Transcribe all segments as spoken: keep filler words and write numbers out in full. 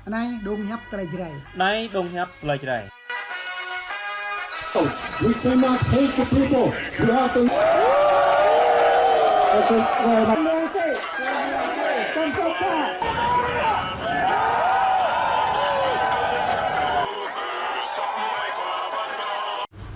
Anai dong hiăp tơlơi Jrai. Anai dong hiăp tơlơi Jrai. We cannot hate the people. We have to.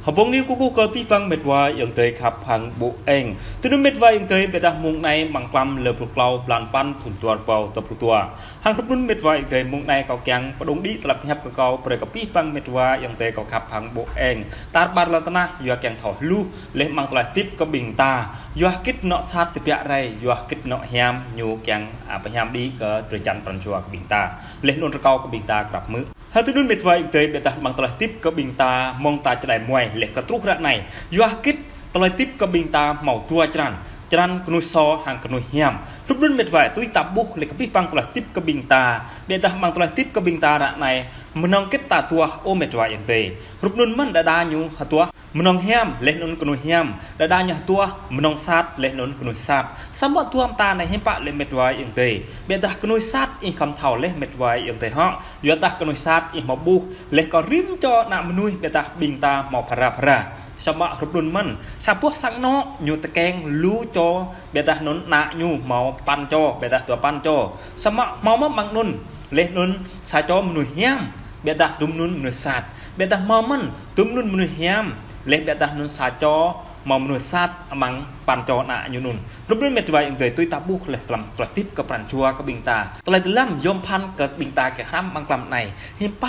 Hơbông ni kơkuh kơ abih bang met wa ayŏng adơi khăp hăng ƀu eng. Tui anŭn met wa ayŏng adơi, ƀiădah mông anai amăng klăm lơ pluh klâo blan păn thŭn dua rơbâo dua pluh dua. Hăng hrup anŭn met wa ayŏng adơi, mông anai kâo kiăng pơdŏng đĭ tơlơi pơhiăp kơ kâo brơi kơ abih bang met wa ayŏng adơi kâo khăp hăng ƀu eng. Tar ƀar lŏn tơnah yua kiăng thâo hluh laih amăng tơlơi hơdip kơ ƀing ta. Yua hơgĕt anŏ sat tơbiă rai, yua hơgĕt anŏ hiam ñu kiăng, a, pơhiam đĭ kơ drơi jăn pran jua kơ ƀing ta. Laih anŭn rơkâo kơ ƀing ta krăp hmư̆. Hơtui anŭn met wa ayŏng adơi, ƀiădah amăng tơlơi hơdip kơ ƀing ta mơ̆ng ta čơđai muai laih kơ truh ră anai. Yua hơgĕt tơlơi hơdip kơ ƀing ta hmâo dua črăn, črăn kơnuih sô hăng kơnuih hiam. Hrup anŭn met wa, tui ta ƀuh laih kơ abih bang tơlơi hơdip kơ ƀing ta, ƀiădah amăng tơlơi hơdip kơ ƀing ta ră anai, mơnơ̆ng hơgĕt ta hơduah, ơ met wa ayŏng adơi? Hrup anŭn mơ̆n, đơđa ñu hơduah mơnơ̆ng hiam laih anŭn kơnuih hiam, đơđa ñu hơduah mơnơ̆ng sat laih anŭn kơnuih sat. Samơ̆ dua mơta anai hiư̆m pă lĕ met wa ayŏng adơi? Ƀiădah kơnuih sat ih khŏm thâo laih met wa ayŏng adơi hŏ. Yua dah kơnuih sat ih hmâo ƀuh laih kơ rĭm čô ană mơnuih, ƀiădah ƀing ta hmâo phara phara. Samơ̆ hrup anŭn mơ̆n, sa boh sang anŏ ñu tơkeng lu čô, ƀiădah anŭn ană ñu hmâo păn čô, ƀiădah dua păn čô. Samơ̆ hmâo mơ̆n amăng anŭn, laih anŭn sa čô mơnuih hiam, ƀiădah dŭm anŭn mơnuih sat. Ƀiădah hmâo mơ̆n dŭm anŭn mơnuih hiam, laih ƀiădah anŭn sa čô hmâo mơnuih sat amăng păn čô ană ñu anŭn. Hrup anŭn met wa ayŏng adơi, tui ta ƀuh laih tơlăm tơlơi hơdip kơ pran jua kơ ƀing ta, tơlơi dơlăm yom pơphan kơ ƀing ta kiăng hrăm amăng klăm anai, hiư̆m pă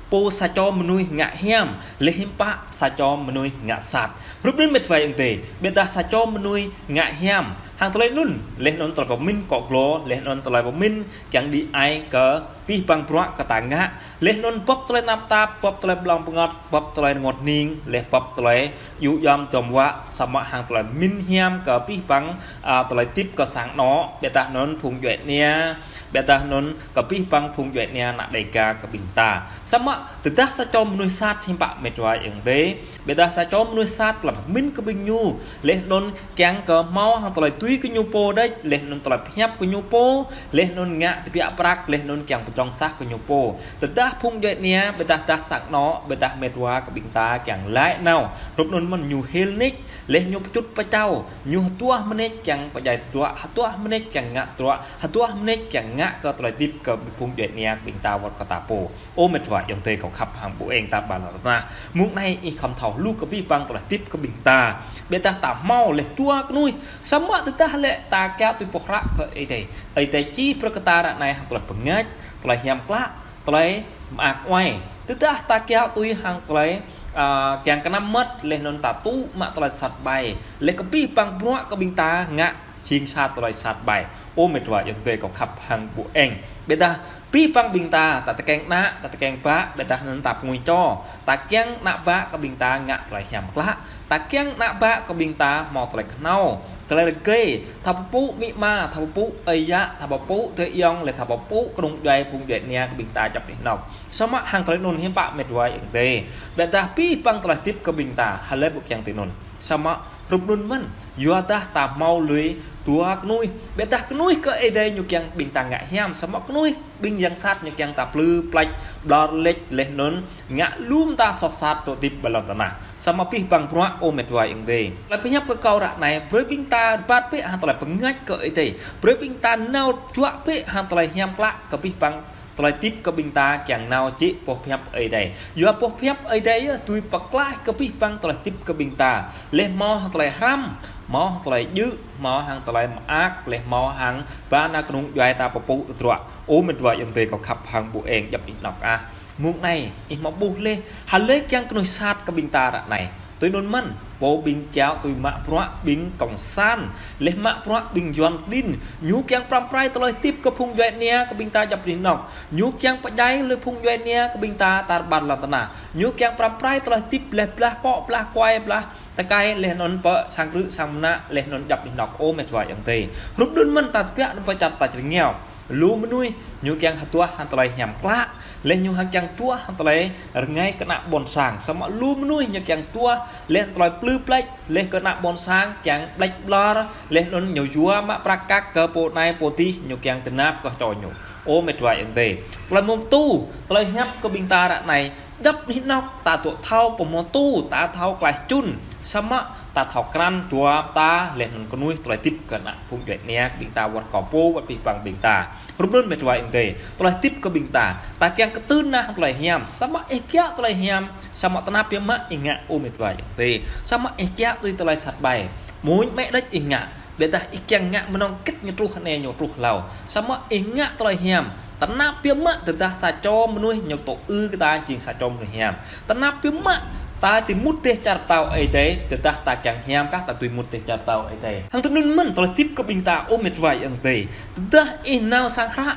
pô sa čô mơnuih ngă hiam, laih hiư̆m pă sa čô mơnuih ngă sat. Hrup anŭn met wa ayŏng adơi, ƀiădah sa čô mơnuih ngă hiam, hăng tơlơi anŭn, laih anŭn tơlơi pơmĭn akŏ glô, laih anŭn tơlơi pơmĭn kiăng đĭ ai kơ abih bang bruă kơ ta ngă, laih anŭn bưp tơlơi tơnap tap, bưp tơlơi blŏng pơngăt, bưp tơlơi rơngot hning, laih bưp tơlơi djŭ djam duăm wă, samơ̆ hăng tơlơi pơmĭn hiam kơ abih bang, a, tơlơi hơdip kơ sang anŏ, ƀiădah anŭn phung djuai ania, ƀiădah anŭn kơ abih bang phung djuai ania ană Dêga kơ ƀing ta. Samơ̆ tơdah sa čô mơnuih sat hiư̆m pă met wa ayŏng adơi? Ƀiădah sa čô mơnuih sat tơlơi pơmĭn kơ ƀing ñu, laih anŭn kiăng kơ hmâo hăng tơlơi tui kơ ñu pô đôč, laih anŭn tơlơi pơhiăp kơ ñu pô, laih anŭn ngă tơbiă prăk, laih anŭn kiăng pơdrŏng sah kơ ñu pô. Tơdah phung djuai ania, ƀiădah dah sang anŏ, ƀiădah met wa kơ ƀing ta kiăng laĭ nao, hrup anŭn mơ̆n ñu hil nik, laih ñu pơčŭt pơčao, ñu hơduah mơneč kiăng pơdjai tơdruă, hơduah mơneč kiăng ngă tơdruă, hơduah mơneč kiăng ngă kơ tơlơi hơdip kơ phung djuai ania kơ ƀing ta wơ̆t kơ ta pô. Ơ met wa ayŏng adơi kâo khăp hăng ƀu eng tar ƀar lŏn tơnah. Mông anai ih khŏm thâo hluh kơ abih bang tơlơi hơdip kơ ƀing ta. Ƀiădah ta hmâo laih dua kơnuih. Samơ̆ tơdah lĕ ta kiaŏ tui pơhră kơ Ơi Adai, Ơi Adai čih brơi kơ ta ră anai hăng tơlơi bơngač, tơlơi hiam klă, tơlơi mơak mơai. Tơdah ta kiaŏ tui hăng tơlơi, a, kiăng kơnăm mơmŏt, laih anŭn ta tŭ mă tơlơi sat ƀai, laih kơ abih bang bruă kơ ƀing ta ngă jing sa tơlơi sat ƀai. Ơ met wa ayŏng adơi kâo khăp hăng ƀu eng. Ƀiădah abih bang ƀing ta, ta tơkeng ană, ta tơkeng bă, ƀiădah anŭn ta pơngui čô, ta kiăng ană bă kơ ƀing ta ngă tơlơi hiam klă, ta kiăng ană bă kơ ƀing ta hmâo tơlơi kơhnâo, tơlơi rơgơi, thâo pơpŭ amĭ ama, thâo pơpŭ ơi yă, thâo pơpŭ adơi ayŏng, laih thâo pơpŭ kơnung djuai phung djuai ania kơ ƀing ta djŏp anih anŏ. Samơ̆ hăng tơlơi anŭn hiư̆m pă met wa ayŏng adơi? Ƀiădah abih bang tơlơi hơdip kơ ƀing ta, hlơi ƀu kiăng tui anŭn. Samơ̆ hrup anŭn mơ̆n, yua dah ta hmâo lui dua kơnuih. Ƀiădah kơnuih kơ Ơi Adai ñu kiăng ƀing ta ngă hiam, samơ̆ kơnuih ƀing yang sat ñu kiăng ta plư pleč, ƀlŏr leč, laih anŭn ngă lu mơta soh sat tơlơi hơdip ƀơi lŏn tơnah. Samơ̆ abih bang bruă, ơ met wa ayŏng adơi, tơlơi pơhiăp kơ kâo ră anai, brơi ƀing ta rơbat bĕ hăng tơlơi bơngač kơ Ơi Adai. Brơi ƀing ta nao juă bĕ hăng tơlơi hiam klă kơ abih bang tơlơi hơdip kơ ƀing ta kiăng nao jĕ boh pơhiăp Ơi Adai. Yua boh pơhiăp Ơi Adai yơh dưi pơklaih kơ abih bang tơlơi hơdip kơ ƀing ta. Laih hmâo hăng tơlơi hrăm, hmâo hăng tơlơi djơ̆, hmâo hăng tơlơi mơak, laih hmâo hăng ba nao kơnung djuai ta pơpŭ tơdruă. Ơ met wa ayŏng adơi kâo khăp hăng ƀu eng djŏp anih anŏ ah. Mông anai, ih hmâo ƀuh laih, hlơi kiăng kơnuih sat kơ ƀing ta ră anai? Tui anŭn mơ̆n, pô ƀing kiaŏ tui mă bruă ƀing kông san, laih mă bruă ƀing Yuan klin, ñu kiăng pơrăm pơrai tơlơi hơdip kơ phung djuai ania kơ ƀing ta djŏp anih anŏ. Ñu kiăng pơdjai lui phung djuai ania kơ ƀing ta tar ƀar lŏn tơnah. Ñu kiăng pơrăm pơrai tơlơi hơdip laih blah akŏ, blah kuai, blah tơkai, laih anŭn pơ sang krư̆, sang mơnă, laih anŭn djŏp anih anŏ, ơ met wa ayŏng adơi. Hrup anŭn mơ̆n ta tơbiă anŭn pơ čar tač rơngiao. Lu mơnuih ñu kiăng hơduah hăng tơlơi hiam klă, laih ñu hăng kiăng hơduah hăng tơlơi rơngai kơ ană ƀôn sang. Samơ̆ lu mơnuih ñu kiăng hơduah laih tơlơi plư pleč, laih kơ ană ƀôn sang kiăng pleč ƀlŏr, laih anŭn ñu yua mă prăk kăk kơ pô anai pô adih, ñu kiăng tơnap kơ čô ñu. Ơ met wa ayŏng adơi, tơlơi mơ̆ng tu, tơlơi hiăp kơ ƀing ta ră anai, djŏp anih anŏ, ta tŭ thâo pơmơ̆ tu, ta thâo klaih čun, samơ̆ ta thâo krăn dua ta, laih anŭn kơnuih tơlơi hơdip kơ ană phung djuai ania kơ ƀing ta, wơ̆t kơ pô, wơ̆t abih bang ƀing ta. Hrup anŭn met wa ayŏng adơi, tơlơi hơdip kơ ƀing ta, ta kiăng kơtưn nao tơlơi hiam, samơ̆ ih kiaŏ tơlơi hiam, samơ̆ tơnap biă mă ih ngă, ơ met wa ayŏng adơi, samơ̆ ih kiaŏ tui tơlơi sat ƀai. Mơ̆ng mĕ đôč ih ngă, ƀiădah ih kiăng ngă mơnơ̆ng kĕt ñu truh anai ñu truh hlâo. Samơ̆ ih ngă tơlơi hiam, tơnap biă mă tơdah sa čô mơnuih ñu tŭ ư kơ ta jing sa čô mơnuih hiam. Tơnap biă mă ta dưi mŭt dêh čar pơtao Ơi Adai, tơdah ta kiăng hiam kah ta dưi mŭt dêh čar pơtao Ơi Adai. Hăng tui anŭn mơ̆n tơlơi hơdip kơ ƀing ta, ơ met wa ayŏng adơi. Tơdah ih nao sang hră,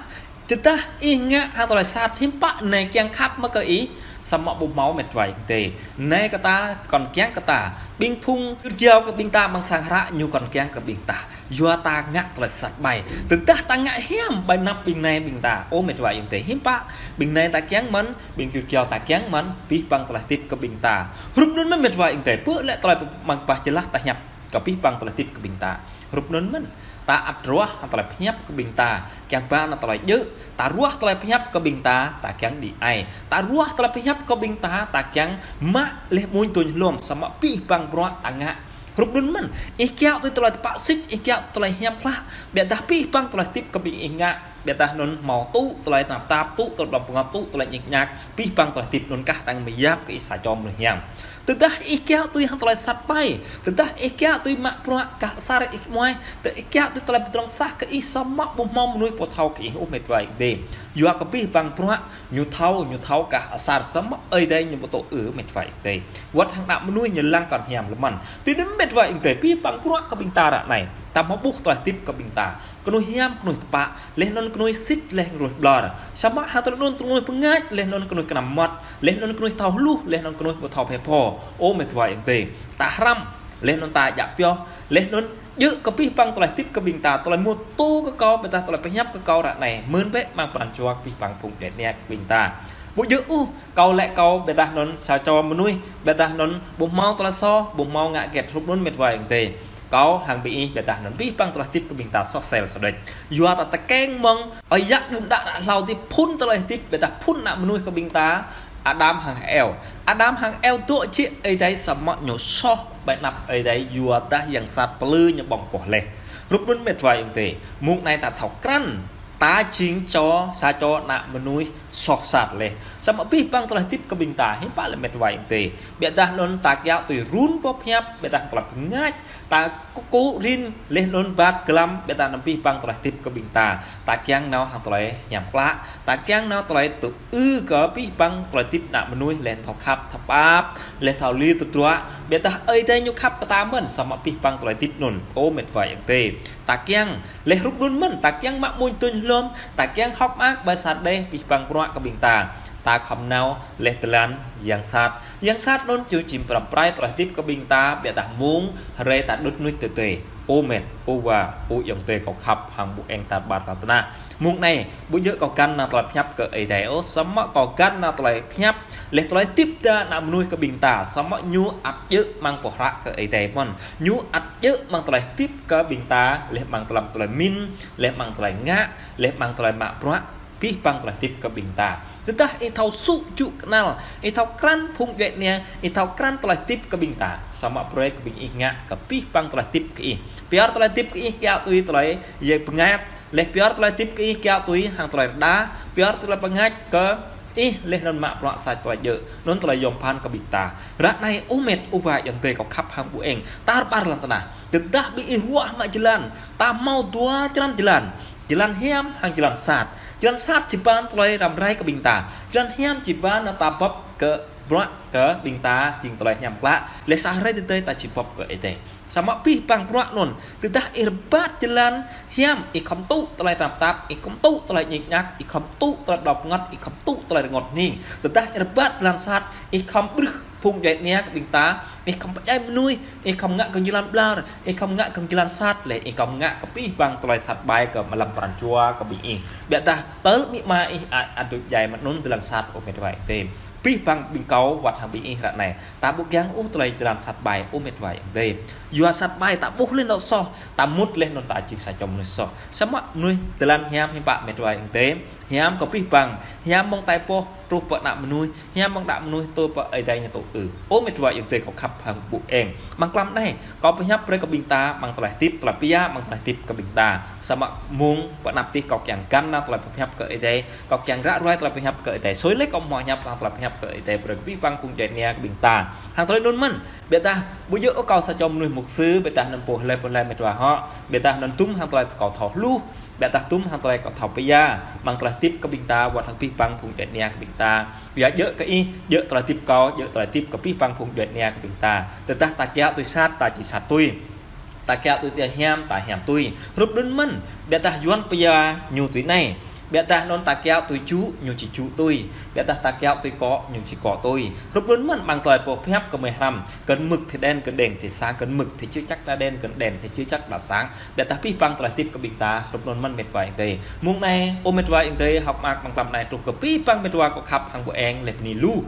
tơdah ih ngă hăng tơlơi sat, hiư̆m pă anai kiăng khăp mă kơ ih, samơ̆ ƀu hmâo met wa ayŏng adơi. Anai kơ ta, kŏn kiăng kơ ta, ƀing phung gơyut gơyâo kơ ƀing ta amăng sang hră ñu kŏn kiăng kơ ƀing ta. Yua ta ngă tơlơi sat ƀai. Tơdah ta ngă hiam ƀơi anăp ƀing anai ƀing ta, ơ met wa ayŏng adơi, hiư̆m pă, ƀing anai ta kiăng mơ̆n, ƀing gơyut gơyâo ta kiăng mơ̆n, abih bang tơlơi hơdip kơ ƀing ta. Hrup anŭn mơ̆n met wa ayŏng adơi, pơ lĕ tơlơi mơ̆ng pah jơlah ta hiăp kơ abih bang tơlơi hơdip kơ ƀing ta. Hrup anŭn mơ̆n, ta ăt ruah tơlơi pơhiăp kơ ƀing ta, kiăng ba nao tơlơi djơ̆, ta ruah tơlơi pơhiăp kơ ƀing ta, ta kiăng đĭ ai. Ta ruah tơlơi pơhiăp kơ ƀing ta, ta kiăng mă laih mơ̆ng tơlơi hlŏm, samơ̆ abih bang bruă ta ngă. Hrup anŭn mơ̆n, ih kiaŏ tui tơlơi tơpă sĭt, ih kiaŏ tui tơlơi hiam klă, ƀiădah abih bang tơlơi hơdip kơ ƀing ih ngă, ƀiădah anŭn hmâo tŭ tơlơi tơnap tap, tŭ tơlơi ƀlŏng pơngăt, tŭ tơlơi ñik ñak, abih bang tơlơi hơdip anŭn kah tơdang mơyap kơ ih sa čô mơnuih hiam. Tơdah ih kiaŏ tui hăng tơlơi sat ƀai, tơdah ih kiaŏ tui mă bruă kah asar ih kơmuai, tơdah ih kiaŏ tui tơlơi pơdrŏng sah kơ ih, samơ̆ ƀu hmâo mơnuih pô thâo kơ ih, ơ met wa ayŏng adơi. Yua kơ abih bang bruă ñu thâo, ñu thâo kah asar, samơ̆ Ơi Adai ñu ƀu tŭ ư, met wa ayŏng adơi. Wơ̆t hăng ană mơnuih ñu lăng kŏn hiam lơmơ̆n. Tui anŭn met wa ayŏng adơi, abih bang bruă kơ ƀing ta ră anai, ta hmâo ƀuh tơlơi hơdip kơ ƀing ta. Kơnuih hiam, kơnuih tơpă, laih anŭn kơnuih sĭt, laih kơnuih ƀlŏr. Samơ̆ hăng tơlơi anŭn kơnuih pơngač, laih anŭn kơnuih kơnăm mơmŏt, laih anŭn kơnuih thâo hluh, laih anŭn kơnuih ƀu thâo phe pho, ơ met wa ayŏng adơi. Ta hrăm, laih anŭn ta djă pioh, laih anŭn djơ̆ kơ abih bang tơlơi hơdip kơ ƀing ta, tơlơi mơ̆ tu kơ kâo, ƀiădah tơlơi pơhiăp kơ kâo ră anai, mơ̆n bĕ amăng pran jua kơ abih bang phung djuai ania kơ ƀing ta. Ƀu djơ̆ ôh, kâo lĕ kâo, ƀiădah anŭn sa čô mơnuih, ƀiădah anŭn ƀu hmâo tơlơi soh, ƀu hmâo ngă hơget, hrup anŭn met wa ayŏng adơi. Kâo hăng ƀing ih, ƀiădah anŭn abih bang tơlơi hơdip kơ ƀing ta soh sel sơđĕč. Yua ta tơkeng mơ̆ng ơi yă đưm đă đă hlâo adih phŭn tơlơi hơdip, ƀiădah phŭn ană mơnuih kơ ƀing ta, Adam hăng Êwa. Adam hăng Êwa dŏ jĕ Ơi Adai, samơ̆ ñu soh ƀơi anăp Ơi Adai, yua dah yang sat pơlư ñu ƀơ̆ng boh laih. Hrup anŭn met wa ayŏng adơi, mơ̆ng anai ta thâo krăn, ta jing čô, sa čô ană mơnuih soh sat laih. Samơ̆ abih bang tơlơi hơdip kơ ƀing ta, hiư̆m pă lĕ met wa ayŏng adơi. Ƀiădah anŭn ta kiaŏ tui run boh pơhiăp, ƀiădah tơlơi pơngač, ta kơkuh rin laih anŭn bat glăm, ƀiădah anŭn abih bang tơlơi hơdip kơ ƀing ta. Ta kiăng nao hăng tơlơi hiam klă, ta kiăng nao tơlơi tŭ ư kơ abih bang tơlơi hơdip ană mơnuih, laih thâo khăp, thâo pap, laih thâo li tơdruă, ƀiădah Ơi Adai ñu khăp kơ ta mơ̆n, samơ̆ abih bang tơlơi hơdip anŭn, ơ met wa ayŏng adơi. Ta kiăng, laih hrup anŭn mơ̆n, ta kiăng mă mơ̆ng tơlơi hlŏm, ta kiăng hơ̆k mơak ƀơi sa đeh, abih bang bruă kơ ƀing ta. Ta khŏm nao laih tơlan yang sat. Yang sat anŭn ču čim pram prai tơlơi hơdip kơ ƀing ta, ƀiădah mơ̆ng hrơi ta đŭt nuih tơdơi. Ơ met, ơ wa, ơ ayŏng adơi kâo khăp hăng ƀu eng tar ƀar lŏn tơnah. Mơ̆ng anai, ƀu djơ̆ kâo găn nao tơlơi pơhiăp kơ Ơi Adai ôh, samơ̆ kâo găn nao tơlơi pơhiăp, laih tơlơi hơdip ta ană mơnuih kơ ƀing ta, samơ̆ ñu ăt djơ̆ amăng boh hră kơ Ơi Adai mơ̆n. Ñu ăt djơ̆ amăng tơlơi hơdip kơ ƀing ta, laih amăng tơlơi, tơlơi pơmĭn, laih amăng tơlơi ngă, laih amăng tơlơi mă bruă, abih bang tơlơi hơdip kơ ƀing ta. Tơdah ih thâo sŭ jŭ kơnăl, ih thâo krăn phung djuai ania, ih thâo krăn tơlơi hơdip kơ ƀing ta, samơ̆ brơi kơ ƀing ih ngă kơ abih bang tơlơi hơdip kơ ih. Pioh tơlơi hơdip kơ ih kiaŏ tui tơlơi yơh pơngač, laih pioh tơlơi hơdip kơ ih kiaŏ tui hăng tơlơi rơđah, pioh tơlơi pơngač kơ ih laih anŭn mă bruă sa tơlơi djơ̆, anŭn tơlơi yôm phăn kơ ƀing ta. Ră anai ơ met ơ wa ayŏng adơi kâo khăp hăng ƀu eng tar ƀar lŏn tơnah. Tơdah ƀing ih ruah mă jơlan, ta hmâo dua jơlan jơlan. Jơlan hiam hăng jơlan sat. Jơlan sat či ba nao tơlơi răm rai kơ ƀing ta. Jơlan hiam či ba nao ta bưp kơ bruă kơ ƀing ta jing tơlơi hiam klă. Laih sa hrơi tơdơi ta či bưp kơ Ơi Adai. Samơ̆ abih bang bruă anŭn, tơdah ih rơbat jơlan hiam, ih khŏm tŭ tơlơi tơnap tap, ih khŏm tŭ tơlơi ñik ñak, ih khŏm tŭ tơlơi ƀlŏng pơngăt, ih khŏm tŭ tơlơi rơngot hning. Tơdah ih rơbat jơlan sat, ih khŏm brưh phung djuai ania kơ ƀing ta, ih khŏm pơdjai mơnuih, ih khŏm ngă kơ jơlan ƀlŏr, ih khŏm ngă kơ jơlan sat, laih ih khŏm ngă kơ abih bang tơlơi sat ƀai kơ mlam pran jua kơ ƀing ih. Ƀiădah tơl amĭ ama ih ăt, ăt dŏ djai mơ̆n anŭn jơlan sat, ơ met wa ayŏng adơi. Abih bang ƀing kâo wơ̆t hăng ƀing ih ră anai, ta ƀu kiăng ôh tơlơi jơlan sat ƀai, ơ met wa ayŏng adơi. Yua sat ƀai ta ƀuh laih anŭn soh, ta mŭt laih anŭn ta jing sa čô mơnuih soh. Samơ̆ mơnuih jơlan hiam hiư̆m pă met wa ayŏng adơi. Hiam kơ abih bang, hiam mơ̆ng tai pô truh pơ ană mơnuih, hiam mơ̆ng ană mơnuih truh pơ Ơi Adai ñu tŭ ư. Ơ met wa ayŏng adơi kâo khăp hăng ƀu eng. Amăng tlam anai, kâo pơhiăp brơi kơ ƀing ta, amăng tơlơi hơdip, tơlơi pơhiăp, amăng tơlơi hơdip kơ ƀing ta. Samơ̆ mơ̆ng pơ anăp tih kâo kiăng găn nao tơlơi pơhiăp kơ Ơi Adai, kâo kiăng ră ruai tơlơi pơhiăp kơ Ơi Adai. Sui lĕ kâo mơ̆ hiăp hăng tơlơi pơhiăp kơ Ơi Adai brơi kơ abih bang phung djuai ania kơ ƀing ta. Hăng tơlơi anŭn mơ̆n, ƀiădah ƀu djơ̆ ôh kâo sa čô mơnuih mục sư, ƀiădah anŭn pô hlơi pô hlơi met wa hŏ, ƀiădah anŭn tum hăng tơlơi kâo thâo hluh, ƀiădah tum hăng tơlơi kâo thâo pơhiăp, amăng tơlơi hơdip kơ ƀing ta, wơ̆t hăng abih bang phung djuai ania kơ ƀing ta. Yua djơ̆ kơ ih, djơ̆ tơlơi hơdip kâo, djơ̆ tơlơi hơdip kơ abih bang phung djuai ania kơ ƀing ta. Tơdah ta kiaŏ tui sat, ta či sat tui. Ta kiaŏ tui tơlơi hiam, ta hiam tui. Hrup anŭn mơ̆n, ƀiădah Yuan pơhiăp ñu tui anai. Ƀiădah anŭn ta kiaŏ tui čŭ, ñu či čŭ tui. Ƀiădah ta kiaŏ tui akŏ, ñu či akŏ tui. Hrup anŭn mơ̆n amăng tơlơi pơhiăp kơ mơi hrăm. Cân mực thì đen, cân đèn thì sáng, cân mực thì chưa chắc đã đen, cân đèn thì chưa chắc đã sáng. Ƀiădah abih bang tơlơi hơdip kơ ƀing ta, hrup anŭn mơ̆n met wa ayŏng adơi. Mơ̆ng anai, ơ met wa ayŏng adơi, hơ̆k mơak amăng tlam anai truh kơ abih bang met wa kâo khăp hăng ƀu eng lĕ bơni lu.